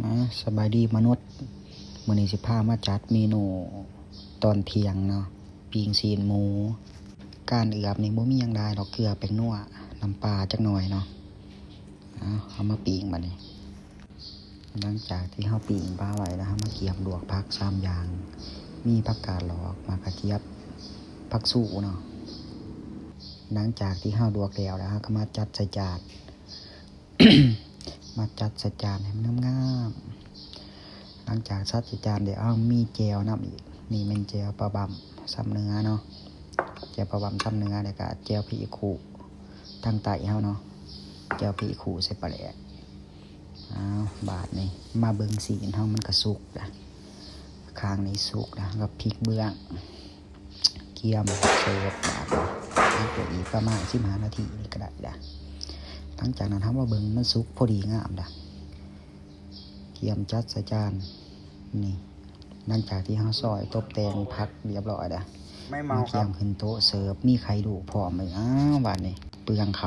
ອາ ສະບາຍດີມະນຸດ, ມື້ນີ້ຊິພາມາຈັດເມນູຕອນທ່ຽງເນາະ, ປີ້ງຊີ້ນໝູ. ການເອືອບນີ້ບໍ່ມີຫຍັງຫຼາຍດອກ, ເກືອ, ແປ້ງນົວ, ນ້ຳປາຈັກໜ່ອຍເນາະ. ເອົາ, ເອົາມາປີ້ງບາດນີ້. ຫຼັງຈາກທີ່ເຮົາປີ້ງປາໄວ້ແລ້ວ, ເຮົາມາກຽມລວກຜັກສາມຢ່າງ, ມີຜັກກາດຫຼອກ, ໝາກກະຈຽບ, ຜັກຊູເນາະ. ຫຼັງຈາກທີ່ເຮົາລວກແລ້ວແລ້ວ, ເຮົາກໍມາຈັດໃສ່ຈານ. ມາຈັດໃສ່ຈານໃຫ້ມັນງາມໆ. ຫຼັງຈາກຈັດໃສ່ຈານແລ້ວ ເຮົາມີແຈ່ວນຳອີກ. ນີ້ແມ່ນແຈ່ວປາບ້ຳຊຳເໜືອເນາະ, ແຈ່ວປາບ້ຳຊຳເໜືອ ແລ້ວກະແຈ່ວພລິກຂີ້ຫູທາງໃຕ້ເຮົາເນາະ, ແຈ່ວພລິກຂີ້ຫູໃສ່ປາແດກ. ອ້າວ ບາດນີ້ມາເບິ່ງຊີ້ນເຮົາ ມັນກະສຸກລະ, ຂ້າງນີ້ສຸກລະ, ເຮົາກໍພລິກເບື້ອງ. ກຽມເສີບບາດນີ້, ພັກໄວ້ອີກປະມານສິບຫ້ານາທີນີ້ກໍໄດ້ລະ. ຫຼັງຈາກນັ້ນເຮົາມາເບິ່ງມັນສຸກພໍດີງາມລະ, ກຽມຈັດໃສ່ຈານ. ນີ້ ຫຼັງຈາກທີ່ເຮົາຊອຍຕົບແຕ່ງຜັກຮຽບຮ້ອຍລະ, ມາກຽມຂຶ້ນໂຕະເສີບ, ມີໄຂ່ລູກພ້ອມເລີຍ. ອ້າວ ບາດນີ້ເປືອງເຂົ້າ.